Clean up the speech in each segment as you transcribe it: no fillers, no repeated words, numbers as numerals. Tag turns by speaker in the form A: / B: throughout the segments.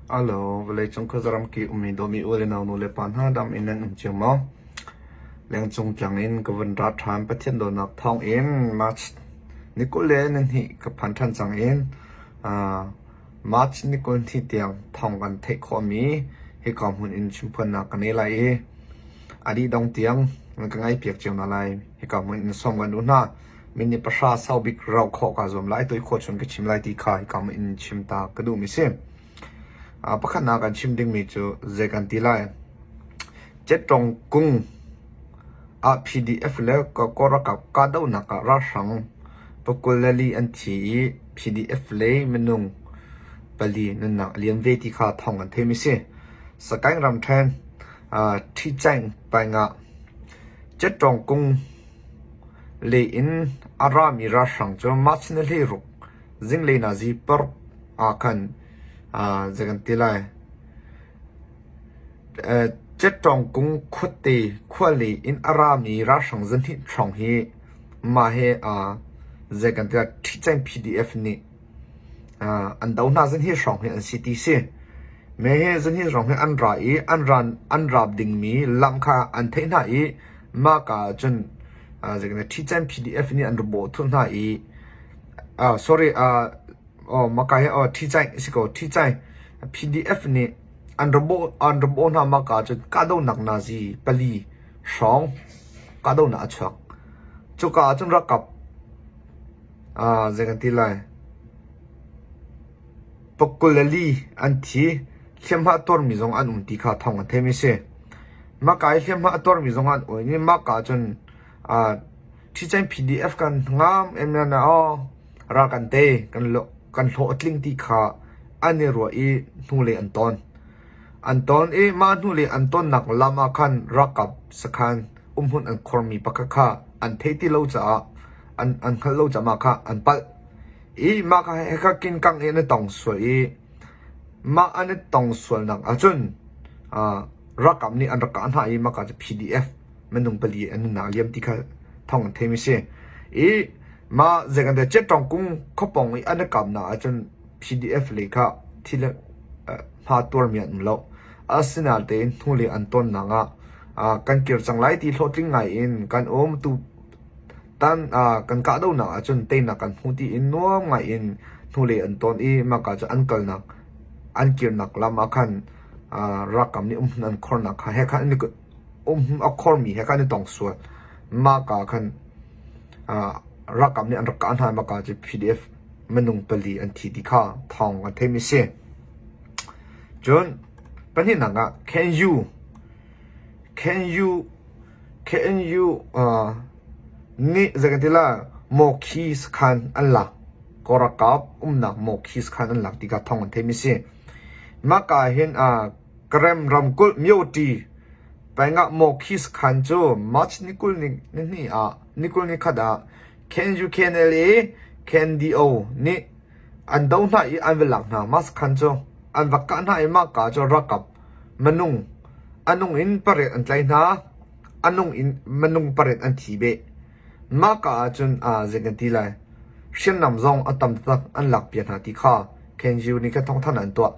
A: Alo, vawleicung khuazaram ki ummi dawmi u le nau nu le pa hna dam in nan um cio maw? Lengcung tlang in ka vun ra ṭhan Pathian dawtnak thawng in March ni 20 le ni hnih ka phan ṭhan cang in uh, March ni 22 tiang thawng kan theih khawhmi hika hmun in chimphuannak ka nei lai i a dih dong tiang nan ka ngaihpiak cio hna lai. Hika hmun in sawm kan duh hna. Minute pahra sau bik rauh khawh kaa zuam lai. Toi khawh chun ka chim lai ti kha hika hmun in chim ta ka duhmi si. Uh, pakhatnak kan chim dingmi cu zei kan ti lai. Cetṭong kung ah PDF le Kawlralkap kahdohnak ah ralhrang pakul le li an thi i PDF lei minung pali nunnak a liam ve ti kha thawng kan theimi si. Sagaing ramṭhen uh, Ṭhicaing peng ah Cetṭong kung lei in a rami ralhrang cu March ni 16 zinglei nazi paruk ah khan uh, zei kan ti lai. Cetṭawng kung khuate khuali in a rami ralhrang zahnih hrawng hi mah hi zei kan ti lai ṭhiceng PDF nih an doh hna zahnih hrawng hi an si ti si. Me hi zahnih hrawng hi an ra i an ran an rap dingmi lam kha an theih hna i mah ka ah cun zei kan ti ṭhiceng PDF nih an ra bawh thuh hna i sorry Oh, maka hi oh ṭhi si ko ṭhi PDF nih an ra bawh an ra bawh hna maka cun kahdohnak nazi pali hrawng kahdohnak a chuak. Cuka ah cun ralkap ah zei kan ti lai pakul le li an thi hliamhma a tuarmi zong an um ti kha thawng an theimi si. Maka i hliamhma a tuarmi zong an um i maka cun ah ṭhi PDF kan ngam em na oh Ral kan tei, kan hlawh a tling ti kha an i ruah i hnulei an ton. An ton i mah hnulei an tonnak lam ah khan ralkap sakhan umhmun an khormi pakhat kha an theih ti lo caah an, an hngalh lo caah mah kha an palh. I mah kha hika kinkang i an i tong sual i mah an i tong sualnak ahcun uh, ralkap nih an rak kah hna i mah ka cu PDF minung pali an nunnak liam ti kha thawng an theimi si. I mah zei kan Cetṭawng kung khuapawng i an i kamnak ahcun PDF lei kha thil hma tuarmi an um lo. Asinain hnulei an tonnak ah kan kir cang lai ti hlawhtling ngai in kan um tu tan kan kahdohnak ahcun teinak kan hmu tiin nuam ngai in hnulei an ton i mah ka cu an kalnak an kirnak lam ah khan ralkap nih umhmun an khornak kha he khan an um a khormi he khan an i tong sual. Mah ka khan ralkap nih an rak kah hna mah ka cu PDF minung pali an thi ti kha thawng an theimi si. Cun pahnihnak ah KNU KNU KNU uh, nih zei kan ti la Mawkhi sakhan an lak Kawlralkap umnak Mawkhi sakhan an lak ti kha thawng an theimi si. Mah ka hin uh, Karen ramkulh Myoti pengah Mawkhi sakhan cu March ni 20 ni ah ni 21 ah KNU-KNLA KNDO nih an doh hna i an va lak hna. Mah sakhan cu an va kah hna i mah ka cu ralkap minung a nung in pariat an tlaih hna. A nung in minung pariat an thi beh. Mah ka ahcun zei kan ti lai hriamnam zong a tam taktak an lakpiak hna ti kha KNU nih khan thawngthanh an tuah.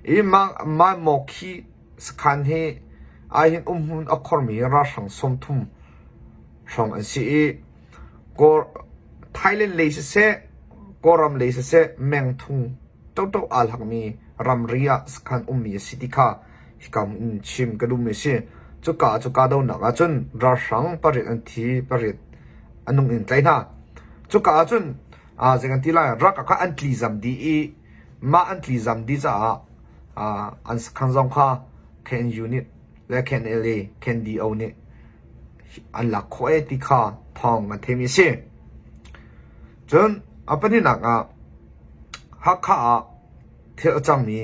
A: I mah mah Mawkhi sakhan hi ahhin umhmun a khormi ralhrang 30 hrawng an si i Kawl Thailand lei siseh Kawlram lei siseh mengthung ṭoṭo aa hlakmi ramri ah sakhan ummi a si ti kha hika in chim ka duhmi a si. Cuka cu kahdohnak ahcun ralhrang pariat an thi, pariat a nung in tlaih hna. Cuka ahcun zei kan ti lai ralkap kha an tlizam dih i mah an tlizam dih caah an sakhan zong kha KNU nih le KNLA, KNDO nih an lak khawh ee ti kha thawng an theimi a si. Cun a pahnihnak ah Hakha ah thil a cangmi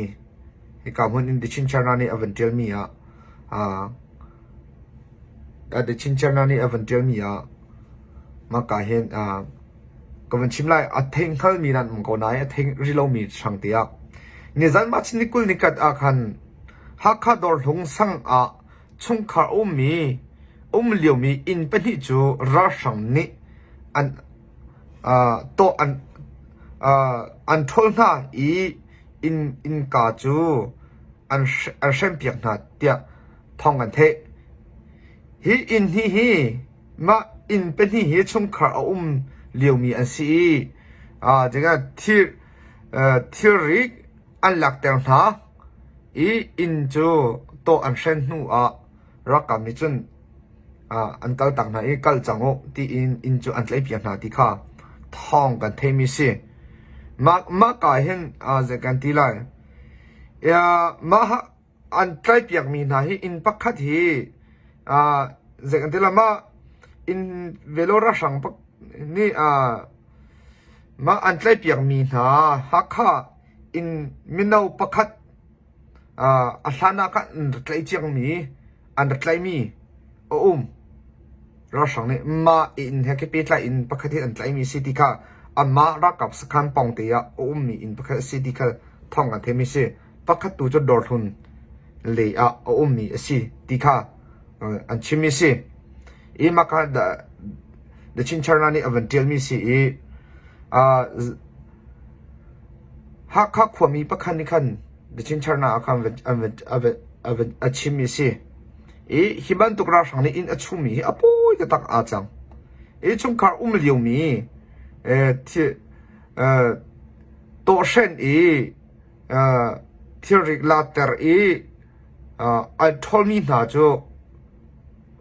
A: hika hmun in The Chin China nih a van ṭialmi ah The Chin China nih a van ṭialmi ah mahka hin ka van chim lai. A thei hngalmi nan um ko nain a thei rih lomi hrang te ah nizan March ni 20 nikhat ah khan Hakha Dawrhlung sang ah chungkhar ummi um liomi inn pahnih cu ralhrang nih an tawh an an ṭhawl hna i inn innka cu. an hrempiak hna tiah thawng kan theih. Hi inn hi hi mah inn pahnih hi chungkhar a um liomi an si i thilri an lakter hna i inn cu tawh an hren hnu ah ralkap nih cun an kaltak hna i kal cang u tiin inn cu an tlaihpiak hna ti kha thawng kan theihmi si. Mah ka hin zei kan ti lai? Mah an tlaihpiakmi hna hi inn pakhat hi zei kan ti lai? Mah inn velo ralhrang nih mah an tlaihpiakmi hna Hakha inn mino pakhat A hlan ah khan an ra tlaih ciangmi, an ra tlaihmi a um. Ralhrang nih mah inn he khi pehtlai in pakhat hi an tlaihmi a si ti kha amah ralkap sakhan pawngte ah a ummi inn pakhat a si ti kha thawng kan theihmi a si. Pakhat tu cu dawrhlun lei ah a ummi a si ti kha an chimmi a si. I mah kha The Chin Charna nih a van ṭialmi a si i Hakha khuami pakhat nih khan biachin charnak ah khan a chimmi a si. I hi bantuk ralhrang nih inn a chungmi hi a pawi taktak aa cang. I chungkhar um liomi tawhrhen i thilri latter i an ṭhawlmi hna cu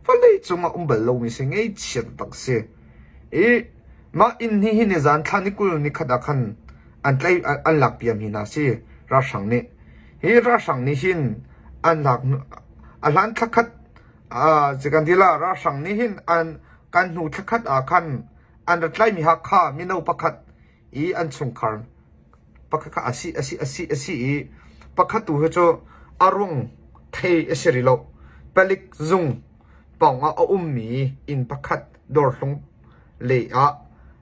A: vawlei cungah um bal lomi si ngaihchia taktak si. I mah inn hi hi nizan thla ni 20 ni khat ah khan an tlai an lak piami hna si ralhrang nih. Hi ralhrang nih hin an lak a hlan thla khat kan ti la ralhrang nih hin an kan hnu thla khat ah khan an ra tlaimi Hakha mino pakhat i an chungkhar pakhat kha a si a si a si a si i pakhat tu hi cu a rung thei a si rih lo. Palik zung pawng ah a ummi inn pakhat dawrhlung lei ah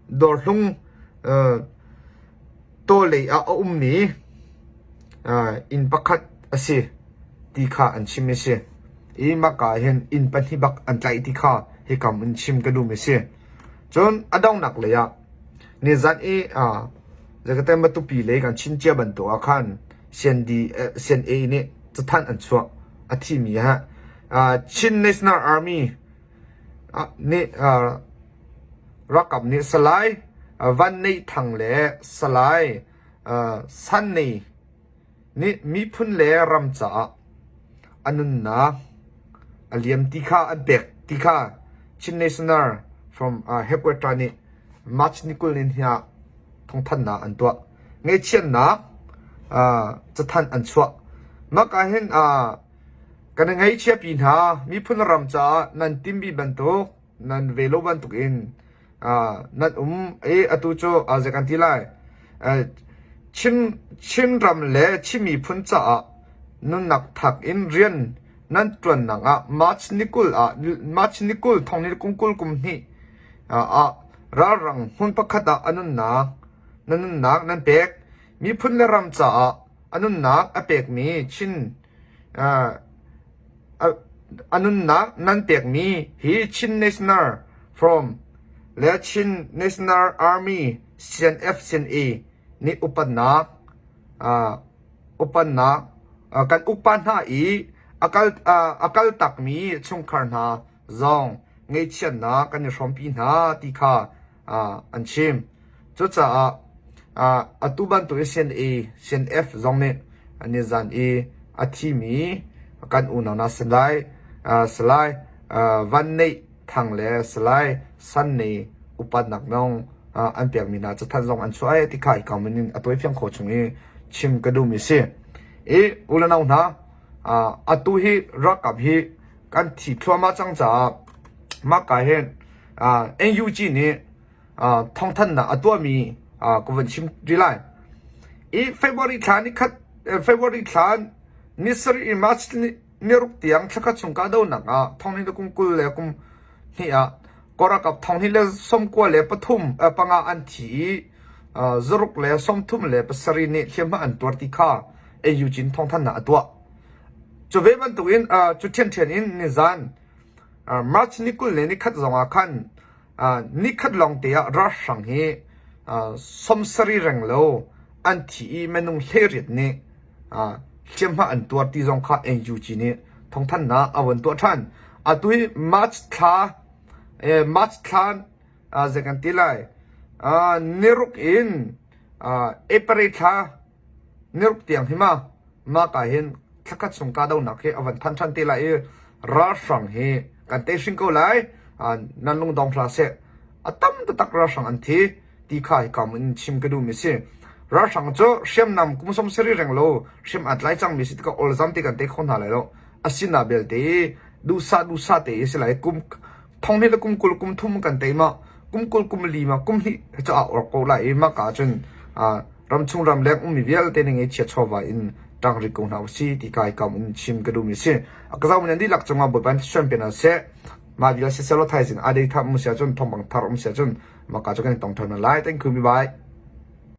A: dawrhlung taw lei ah a ummi inn pakhat a si ti kha an chim a si. I maka hin inn pahnih bak an tlaih ti kha hikam in chim ka duhmi a si. Cun a donghnak lei ah nizan i Zakate Matupi lei kan chin cia bantuk ah khan CND, CNA nih cathanh an chuah a thimi ah Chin National Army nih ralkap nih Salai Van Neih Thang le Salai San Nei nih miphun le ram caah a nunnak a liam ti kha an pek ti kha Chin National from headquarter nih March ni 20 ni ah thawngthanhnak an tuah. Ngaihchiatnak cathanh an chuah. Mah ah hin kan i ngaihchiatpi hna miphun ram caah nan timmi bantuk nan ve lo bantuk in nan um i atu cu zei kan ti lai Chin Chinram le Chin miphun caah nunnak thak in rian nan ṭuannak ah March ni 20 ah March ni 20 thong ni kum 20 kum hnih ah ralrang hmun pakhat ah a nunnak na nunnak nan pek miphun le ram caah a nunnak a pekmi Chin a nunnak nan pekmi hi Chin National Front le Chin National Army CNF CNA nih upatnak upatnak kan upa hna i a kal a kal takmi chungkhar hna zong ngaihchiatnak kan i hrawmpi hna ti kha an chim. Cucaah atu bantuk i CNA, CNF zong nih nizan i a thimi kan unau hna Salai, Salai Van Neih Thang le Salai San Nei upatnak zong an pekmi hna cathanh zong an chuah i ti kha hika min in a tawifiang khawh chung i chim ka duhmi si. I u le nau hna, atu hi ralkap hi kan thi thluahmah cang caah mah ka hin NUG nih thawngthanhnak a tuahmi ka van chim rih lai. I February thla ni khat February thla ni sarih in March ni ruk tiang thlakhat chung kahdohnak ah thonghnih le kum 20 le kum hnih ah Kawlralkap thonghnih le sawmkua le pathum panga an thi i zaruk le 37 nih hliamhma an tuar ti kha NUG in thawngthanhnak a tuah. Cu ve bantukin cu ṭhianṭhian in nizan March ni 20 le ni khat zongah khan nikhat lawngte ah ralhrang hi 70 renglo an thi i minung 18 nih. Hliamhma an tuar ti zong kha NUG nih thawngthanhnak a von tuah ṭhan. Atu hi March thla March thla zei kan ti lai niruk in April thla niruk tiang hi ma mah ka hin thlakhat chung kahdohnak hi a van phan ṭhan te lai i ralhrang hi kan tei hring ko lai nan lungdong hlah seh a tam taktak ralhrang an thi ti kha hika in chim ka duhmi si. Ralhrang cu hriamnam kum 70 reng lo hriam aa tlai cangmi si tikah olzam te kan tei kho hna lai lo. Asina belte duhsah duhsah te si lai kum thong hnih le kum 20 kum thum kan tei ma kum 20 kum li ma kum hnih cu aa or ko lai i maka cun ramchung ramleng ummi vialte nih ngeichia chawva in ṭang ri ko hna usih ti kai kam in chim ka duhmi si. A ka zohmi nan dihlak cungah Bawipa in thluachuah pe hna seh. Mah vial siseh law thaizing a dei tham um si ahcun thawngpang thar um si ahcun maka cu kan i tong ṭhan lai. Thank you. Bye bye.